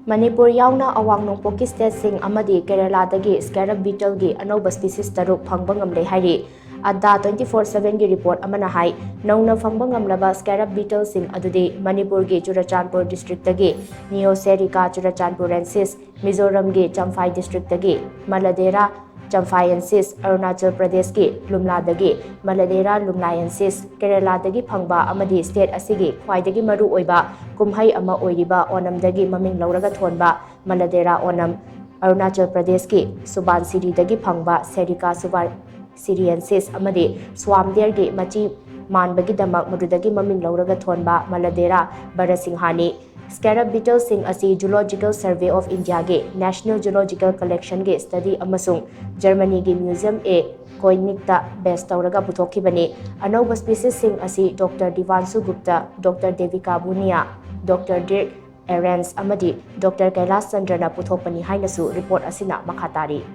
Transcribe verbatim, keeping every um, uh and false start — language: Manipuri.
ꯃꯅꯤꯄꯨꯔ ꯌꯥꯎꯅ ꯑꯋꯥꯡ ꯅꯣꯡꯄꯣꯛꯀꯤ ꯁ꯭ꯇꯦꯠꯁꯤꯡ ꯑꯃꯗꯤ ꯀꯦꯔꯂꯥꯗꯒꯤ scarab beetleꯒꯤ ꯑꯅꯧꯕ ꯁ꯭ꯄꯤꯁꯤꯁ ꯇꯔꯨꯛ ꯐꯪꯕ ꯉꯝꯂꯦ ꯍꯥꯏꯔꯤ꯫ ꯑꯗꯥ twenty four sevenꯒꯤ ꯔꯤꯄꯣꯔꯠ ꯑꯃꯅ ꯍꯥꯏ, ꯅꯧꯅ ꯐꯪꯕ ꯉꯝꯂꯕ scarab beetleꯁꯤꯡ ꯑꯗꯨꯗꯤ ꯃꯅꯤꯄꯨꯔꯒꯤ Churachandpur ꯗꯤꯁꯇ꯭ꯔꯤꯛꯇꯒꯤ Neoserica churachandpurensis, ꯃꯤꯖꯣꯔꯝꯒꯤ Champhai ꯗꯤꯁꯇ꯭ꯔꯤꯛꯇꯒꯤ Maladera champhaensis, Arunachal ꯄ꯭ꯔꯗꯦꯁꯀꯤ ꯂꯨꯝꯂꯥꯗꯒꯤ Maladera lumlaensis, ꯀꯦꯔꯂꯥꯗꯒꯤ ꯐꯪꯕ ꯑꯃꯗꯤ ꯁ꯭ꯇꯦꯠ ꯑꯁꯤꯒꯤ ꯈ꯭ꯋꯥꯏꯗꯒꯤ ꯃꯔꯨ ꯑꯣꯏꯕ ꯀꯨꯝꯍꯩ ꯑꯃ ꯑꯣꯏꯔꯤꯕ ꯑꯣꯅꯝꯗꯒꯤ ꯃꯃꯤꯡ ꯂꯧꯔꯒ ꯊꯣꯟꯕ Maladera onam, ꯑꯔꯨꯅꯥꯆꯜ ꯄ꯭ꯔꯗꯦꯁꯀꯤ ꯁꯨꯕꯥꯟꯁꯤꯔꯤꯗꯒꯤ ꯐꯪꯕ Serica subansiriensis ꯑꯃꯗꯤ ꯁ꯭ꯋꯥꯝꯗꯦꯔꯒꯤ ꯃꯆꯤ ꯃꯥꯟꯕꯒꯤꯗꯃꯛ ꯃꯗꯨꯗꯒꯤ ꯃꯃꯤꯡ ꯂꯧꯔꯒ ꯊꯣꯟꯕ Maladera barasinhani꯫ Scarab beetleꯁꯤꯡ ꯑꯁꯤ Zoological Survey of Indiaꯒꯤ National Zoological Collectionꯒꯤ study ꯑꯃꯁꯨꯡ ꯖꯔꯃꯅꯤꯒꯤ Museum of Koenigsegg base ꯇꯧꯔꯒ ꯄꯨꯊꯣꯛꯈꯤꯕꯅꯤ꯫ ꯑꯅꯧꯕ ꯁ꯭ꯄꯤꯁꯤꯁꯁꯤꯡ ꯑꯁꯤ Doctor Devanshu Gupta, Doctor Devika Bhunia, Doctor Dirk Ahrens ꯑꯃꯗꯤ Doctor Kailash Chandraꯅ ꯄꯨꯊꯣꯛꯄꯅꯤ ꯍꯥꯏꯅꯁꯨ ꯔꯤꯄꯣꯔꯠ ꯑꯁꯤꯅ ꯃꯈꯥ ꯇꯥꯔꯤ꯫